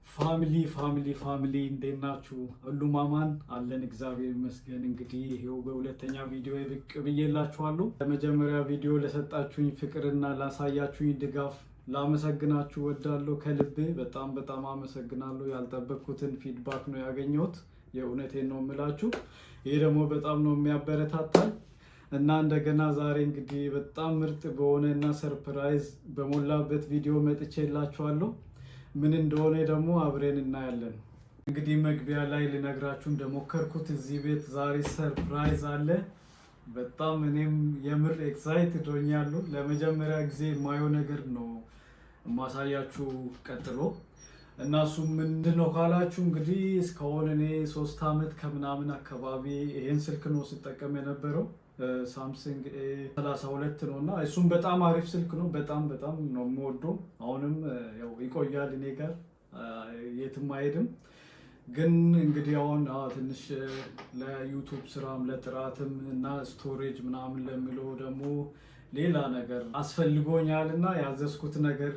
Family, family, family፣ እንዴት ናችሁ? ሁሉ አማን አለን፣ እግዚአብሔር ይመስገን። እንግዲህ ይሄው በሁለተኛ ቪዲዮ ብቅ ብዬላችኋለሁ። ለመጀመሪያ ቪዲዮ ለሰጣችሁኝ ፍቅርና ላሳያችሁኝ ድጋፍ ላመሰግናችሁ እወዳለሁ። ከልቤ በጣም በጣም አመሰግናለሁ። ያልጠበቅኩትን feedback ነው ያገኘሁት። የእውነቴን ነው የምላችሁ። ይሄ ደግሞ በጣም ነው የሚያበረታታኝ እና እንደገና ዛሬ እንግዲህ በጣም ምርጥ በሆነ እና surprise በሞላበት ቪዲዮ መጥቼላችኋለሁ። ምን እንደሆነ ደግሞ አብረን እናያለን። እንግዲህ መግቢያ ላይ ልነግራችሁ እንደሞከርኩት እዚህ ቤት ዛሬ surprise አለ። በጣም እኔም የምር excited ሆኛለሁ። ለመጀመሪያ ጊዜ የማየው ነገር ነው የማሳያችሁ ቀጥሎ። እና እሱ ምንድን ነው ካላችሁ፣ እንግዲህ እስካሁን እኔ 3 ዓመት ከምናምን አካባቢ ይሄን ስልክ ነው ስጠቀም የነበረው። Samsung A32 ነው እና እሱም በጣም አሪፍ ስልክ ነው። በጣም በጣም ነው የምወደው። አሁንም ያው ይቆያል እኔ ጋር፣ የትም አይሄድም። ግን እንግዲህ አሁን ትንሽ ለ YouTube ስራም ለጥራትም እና storage ምናምን ለሚለው ደግሞ ሌላ ነገር አስፈልጎኛል እና ያዘዝኩት ነገር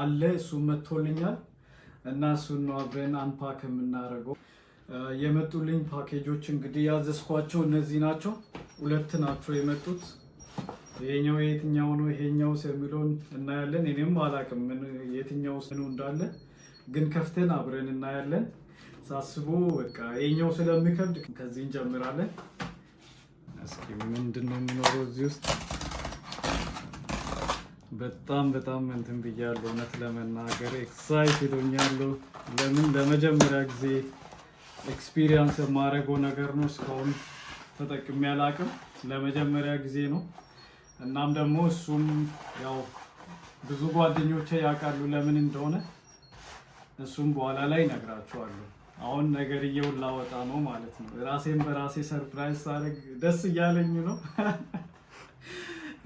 አለ፣ እሱም መጥቶልኛል እና እሱን ነው አብረን unpack የምናደርገው። የመጡልኝ ፓኬጆች እንግዲህ ያዘዝኳቸው እነዚህ ናቸው። ሁለት ናቸው የመጡት። ይሄኛው የትኛው ነው ይሄኛው የሚለውን እናያለን። እኔም አላውቅም የትኛው ምኑ እንዳለ፣ ግን ከፍተን አብረን እናያለን። ሳስበው በቃ ይሄኛው ስለሚከብድ ከዚህ እንጀምራለን። እስኪ ምንድን ነው የሚኖረው እዚህ ውስጥ? በጣም በጣም እንትን ብያለሁ። እውነት ለመናገር excited ሆኛለሁ። ለምን ለመጀመሪያ ጊዜ experience የማደርገው ነገር ነው። እስካሁን ተጠቅሜ አላውቅም። ለመጀመሪያ ጊዜ ነው። እናም ደግሞ እሱም ያው ብዙ ጓደኞቼ ያውቃሉ ለምን እንደሆነ፣ እሱም በኋላ ላይ እነግራችኋለሁ። አሁን ነገርየውን ላወጣ ነው ማለት ነው። ራሴን በራሴ surprise ሳደርግ ደስ እያለኝ ነው።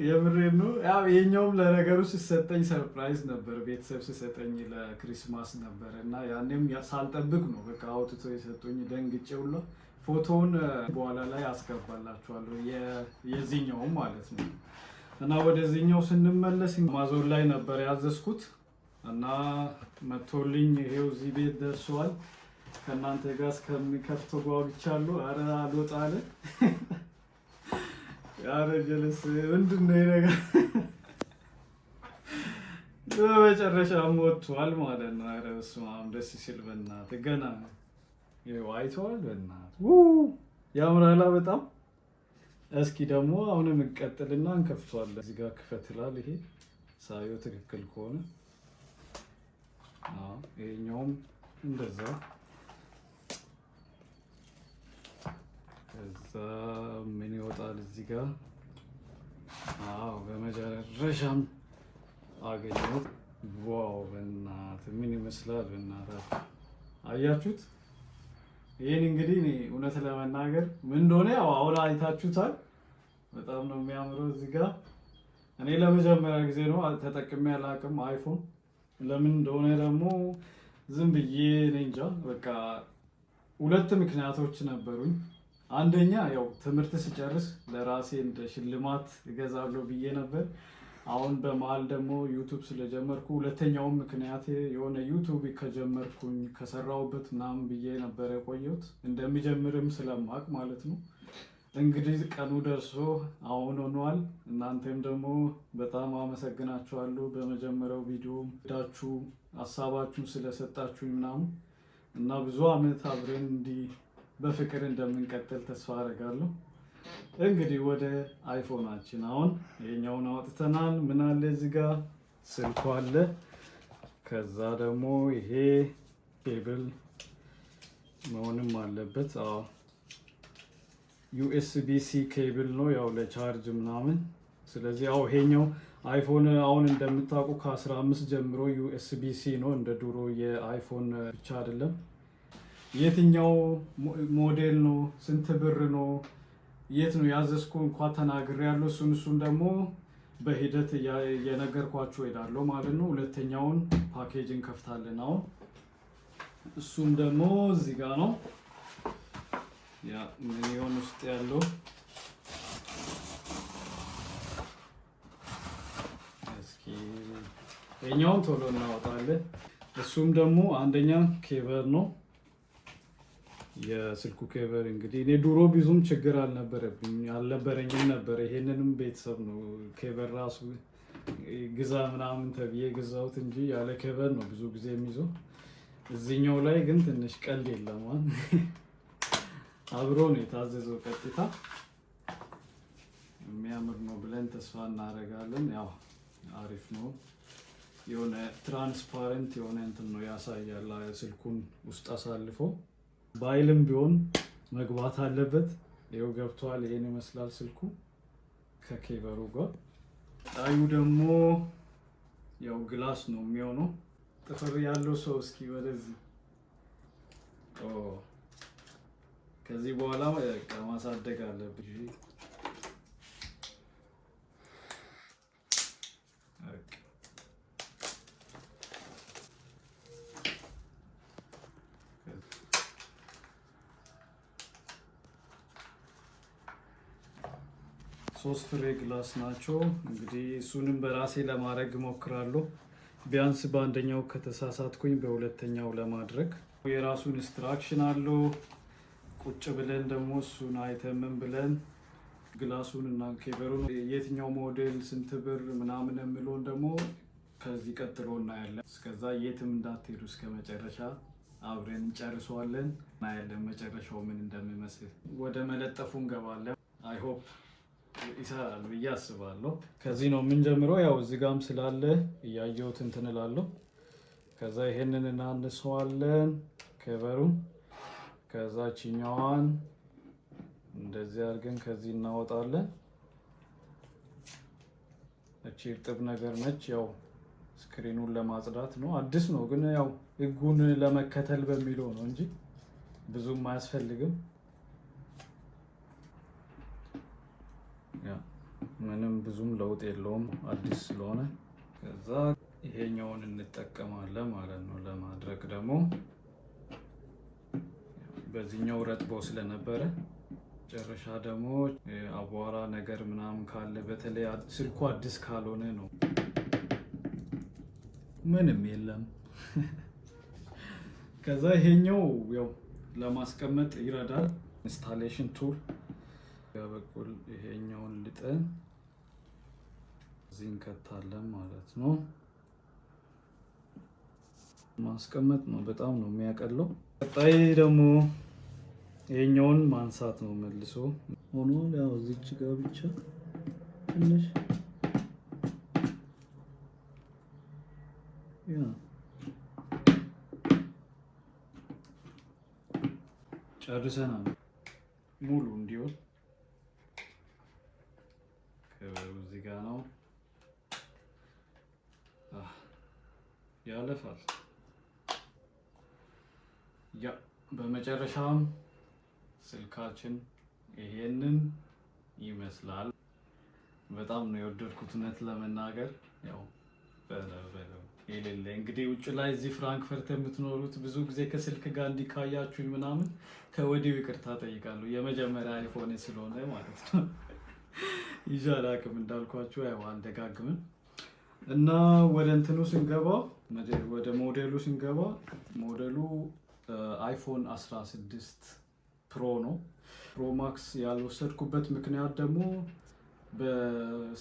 የምሬን ነው። ያው ይሄኛውም ለነገሩ ሲሰጠኝ surprise ነበር። ቤተሰብ ሲሰጠኝ ለ Christmas ነበር እና ያኔም ሳልጠብቅ ነው በቃ አውጥቶ የሰጡኝ፣ ደንግጬ ሁላ። ፎቶውን በኋላ ላይ አስገባላችኋለሁ፣ የዚህኛውም ማለት ነው። እና ወደዚህኛው ስንመለስ አማዞን ላይ ነበር ያዘዝኩት እና መቶልኝ ይሄው እዚህ ቤት ደርሷል። ከእናንተ ጋር እስከሚከፍተው ጓጉቻለሁ። አረ አልወጣ አለ። አረ ጀለስ፣ ምንድን ነው ይሄ ነገር? በመጨረሻም ወጥቷል ማለት ነው። አረ በስመ አብ፣ ደስ ሲል በእናትህ፣ ገና ይኸው አይተዋል። በእናትህ ያምራላ በጣም። እስኪ ደግሞ አሁንም እንቀጥልና እንከፍተዋለን። እዚህ ጋር ክፈት ይላል። ይሄ ሳየው ትክክል ከሆነ ይሄኛውም እንደዛ። ከዛ ምን ይወጣል እዚህ ጋር? አዎ፣ በመጨረሻም አገኘሁት። Wow፣ በእናትህ ምን ይመስላል? በእናታችሁ አያችሁት? ይህን እንግዲህ እኔ እውነት ለመናገር ምን እንደሆነ ያው አሁን አይታችሁታል። በጣም ነው የሚያምረው። እዚህ ጋር እኔ ለመጀመሪያ ጊዜ ነው፣ ተጠቅሜ አላውቅም iPhone። ለምን እንደሆነ ደግሞ ዝም ብዬ እኔ እንጃ። በቃ ሁለት ምክንያቶች ነበሩኝ። አንደኛ ያው ትምህርት ስጨርስ ለራሴ እንደ ሽልማት እገዛለሁ ብዬ ነበር። አሁን በመሀል ደግሞ YouTube ስለጀመርኩ፣ ሁለተኛውም ምክንያት የሆነ YouTube ከጀመርኩኝ ከሰራሁበት ምናምን ብዬ ነበር የቆየሁት፣ እንደሚጀምርም ስለማቅ ማለት ነው። እንግዲህ ቀኑ ደርሶ አሁን ሆኗል። እናንተም ደግሞ በጣም አመሰግናችኋለሁ። በመጀመሪያው ቪዲዮ ዳችሁ ሀሳባችሁን ስለሰጣችሁኝ ምናምን እና ብዙ አመት አብረን እንዲህ በፍቅር እንደምንቀጥል ተስፋ አደርጋለሁ። እንግዲህ ወደ iPhone ኣችን፣ አሁን ይሄኛውን አውጥተናል። ምን አለ እዚህ ጋር? ስልኩ አለ። ከዛ ደግሞ ይሄ ኬብል መሆንም አለበት። አዎ፣ USB C cable ነው ያው ለ charge ምናምን። ስለዚህ ያው ይሄኛው iPhone አሁን እንደምታውቁ ከ15 ጀምሮ USB C ነው፣ እንደ ድሮ የ iPhone ብቻ አይደለም። የትኛው ሞዴል ነው? ስንት ብር ነው? የት ነው ያዘዝኩ እንኳ ተናግሬያለሁ። እሱን ደግሞ በሂደት እየነገርኳችሁ እሄዳለሁ ማለት ነው። ሁለተኛውን ፓኬጅ እንከፍታለን አሁን። እሱም ደግሞ እዚህ ጋር ነው። ያ ምን ይሆን ውስጥ ያለው? እስኪ የኛውን ቶሎ እናወጣለን። እሱም ደግሞ አንደኛ cover ነው፣ የስልኩ cover። እንግዲህ እኔ ድሮ ብዙም ችግር አልነበረብኝ አልነበረኝም ነበር። ይሄንንም ቤተሰብ ነው cover ራሱ ግዛ ምናምን ተብዬ ገዛሁት እንጂ ያለ cover ነው ብዙ ጊዜ የሚይዘው። እዚህኛው ላይ ግን ትንሽ ቀልድ የለም፣ አብሮ ነው የታዘዘው ቀጥታ። የሚያምር ነው ብለን ተስፋ እናደርጋለን። ያው አሪፍ ነው። የሆነ transparent የሆነ እንትን ነው፣ ያሳያል ስልኩን ውስጥ አሳልፎ። ባይልም ቢሆን መግባት አለበት። ይኸው ገብቷል። ይሄን ይመስላል ስልኩ ከ cover ኡ ጋር። ጣዩ ደግሞ ያው glass ነው የሚሆነው። ጥፍር ያለው ሰው እስኪ ወደዚህ። ከዚህ በኋላ በቃ ማሳደግ አለብኝ። በቃ ሶስት ፍሬ glass ናቸው። እንግዲህ እሱንም በራሴ ለማድረግ እሞክራለሁ። ቢያንስ በአንደኛው ከተሳሳትኩኝ በሁለተኛው ለማድረግ። የራሱን instruction አለው። ቁጭ ብለን ደግሞ እሱን አይተን ምን ብለን glass ኡን እና cover ኡን የትኛው ሞዴል ስንት ብር ምናምን የሚለውን ደግሞ ከዚህ ቀጥሎ እናያለን። እስከዛ የትም እንዳትሄዱ፣ እስከ መጨረሻ አብረን እንጨርሰዋለን። እናያለን መጨረሻው ምን እንደሚመስል። ወደ መለጠፉ እንገባለን። I hope ይሰራል ብዬ አስባለሁ። ከዚህ ነው የምንጀምረው። ያው እዚህ ጋም ስላለ እያየሁት እንትን እላለሁ። ከዛ ይሄንን እናንሰዋለን cover ኡን። ከዛ ችኛዋን እንደዚህ አድርገን ከዚህ እናወጣለን። እቺ እርጥብ ነገር ነች። ያው screen ኡን ለማጽዳት ነው። አዲስ ነው ግን ያው ህጉን ለመከተል በሚለው ነው እንጂ ብዙም አያስፈልግም። Yeah፣ ምንም ብዙም ለውጥ የለውም አዲስ ስለሆነ። ከዛ ይሄኛውን እንጠቀማለን ማለት ነው። ለማድረግ ደግሞ በዚህኛው ረጥቦ ስለነበረ መጨረሻ ደግሞ አቧራ ነገር ምናምን ካለ፣ በተለይ ስልኩ አዲስ ካልሆነ ነው። ምንም የለም። ከዛ ይሄኛው ያው ለማስቀመጥ ይረዳል። Installation tool በኩል ይሄኛውን ልጠን እዚህ እንከታለን ማለት ነው። ማስቀመጥ ነው፣ በጣም ነው የሚያቀለው። ቀጣይ ደግሞ ይሄኛውን ማንሳት ነው መልሶ ሆኖ። ያው እዚች ጋር ብቻ ትንሽ፣ yeah፣ ጨርሰናል። ሙሉ እንዲሆን cover ኡ እዚህ ጋር ነው ያለፋል። Yeah፣ በመጨረሻም ስልካችን ይሄንን ይመስላል። በጣም ነው የወደድኩት እውነት ለመናገር። ያው በለው የሌለ እንግዲህ ውጭ ላይ እዚህ ፍራንክፈርት የምትኖሩት ብዙ ጊዜ ከስልክ ጋር እንዲካያችሁኝ ምናምን ከወዲሁ ይቅርታ ጠይቃለሁ። የመጀመሪያ iPhone ስለሆነ ማለት ነው። ይዤ አላውቅም እንዳልኳችሁ፣ ያው አልደጋግምም። እና ወደ እንትኑ ስንገባ፣ ወደ ሞዴሉ ስንገባ ሞዴሉ iPhone 16 Pro ነው። Pro Max ያልወሰድኩበት ምክንያት ደግሞ በ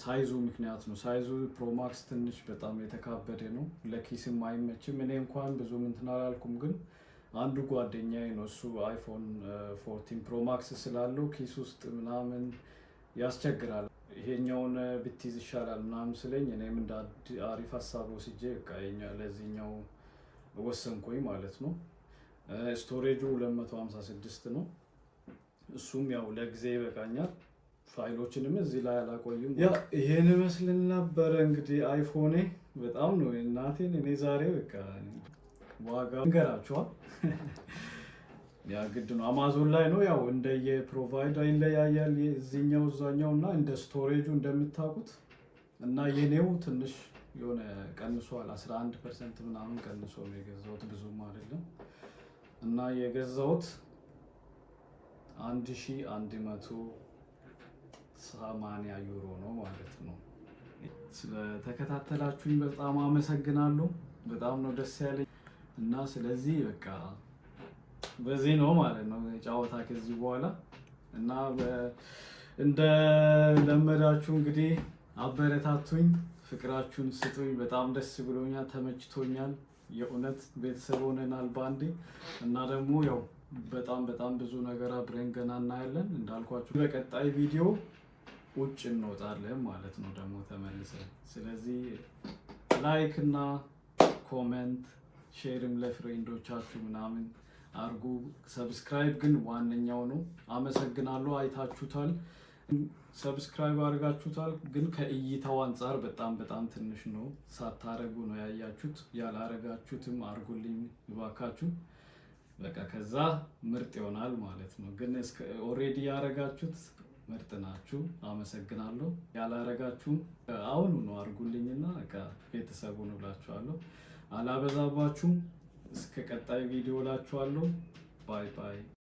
size ኡ ምክንያት ነው። Size ኡ Pro Max ትንሽ በጣም የተካበደ ነው፣ ለኪስም አይመችም። እኔ እንኳን ብዙም እንትን አላልኩም፣ ግን አንዱ ጓደኛዬ ነው፣ እሱ iPhone 14 Pro Max ስላለው ኪስ ውስጥ ምናምን ያስቸግራል፣ ይሄኛውን ብትይዝ ይሻላል ምናምን ስለኝ እኔም እንደ አሪፍ ሀሳብ ወስጄ በቃ ለዚህኛው ወሰንኩኝ ማለት ነው። Storage ኡ 256 ነው። እሱም ያው ለጊዜ ይበቃኛል። ፋይሎችንም እዚህ ላይ አላቆይም። Yeah፣ ይሄን ይመስል ነበረ እንግዲህ iPhone ኤ። በጣም ነው እናቴን እኔ ዛሬ በቃ ዋጋ እንገራችኋል። Yeah፣ ግድ ነው። አማዞን ላይ ነው፣ ያው እንደየ provider ይለያያል። እዚህኛው እዛኛው እና እንደ storage ኡ እንደምታውቁት። እና የኔው ትንሽ የሆነ ቀንሷል። 11% ምናምን ቀንሶ ነው የገዛሁት፣ ብዙም አይደለም። እና የገዛሁት 1180 ዩሮ ነው ማለት ነው። ስለተከታተላችሁኝ በጣም አመሰግናለሁ። በጣም ነው ደስ ያለኝ። እና ስለዚህ በቃ በዚህ ነው ማለት ነው ጨዋታ ከዚህ በኋላ። እና እንደ ለመዳችሁ እንግዲህ አበረታቱኝ፣ ፍቅራችሁን ስጡኝ። በጣም ደስ ብሎኛል፣ ተመችቶኛል። የእውነት ቤተሰብ ሆነናል ባንዴ። እና ደግሞ ያው በጣም በጣም ብዙ ነገር አብረን ገና እናያለን። እንዳልኳችሁ በቀጣይ ቪዲዮ ውጭ እንወጣለን ማለት ነው ደግሞ ተመልሰን። ስለዚህ like እና comment፣ share ም ለ friend ኦቻችሁ ምናምን አርጉ። Subscribe ግን ዋነኛው ነው። አመሰግናለሁ። አይታችሁታል፣ subscribe አድርጋችሁታል። ግን ከእይታው አንጻር በጣም በጣም ትንሽ ነው። ሳታረጉ ነው ያያችሁት። ያላረጋችሁትም አርጉልኝ እባካችሁ። በቃ ከዛ ምርጥ ይሆናል ማለት ነው። ግን already ያረጋችሁት ምርጥ ናችሁ፣ አመሰግናለሁ። ያላረጋችሁም አሁኑ ነው አርጉልኝና በቃ ቤተሰቡን እላችኋለሁ። አላበዛባችሁም። እስከ ቀጣይ ቪዲዮ እላችኋለሁ። Bye bye።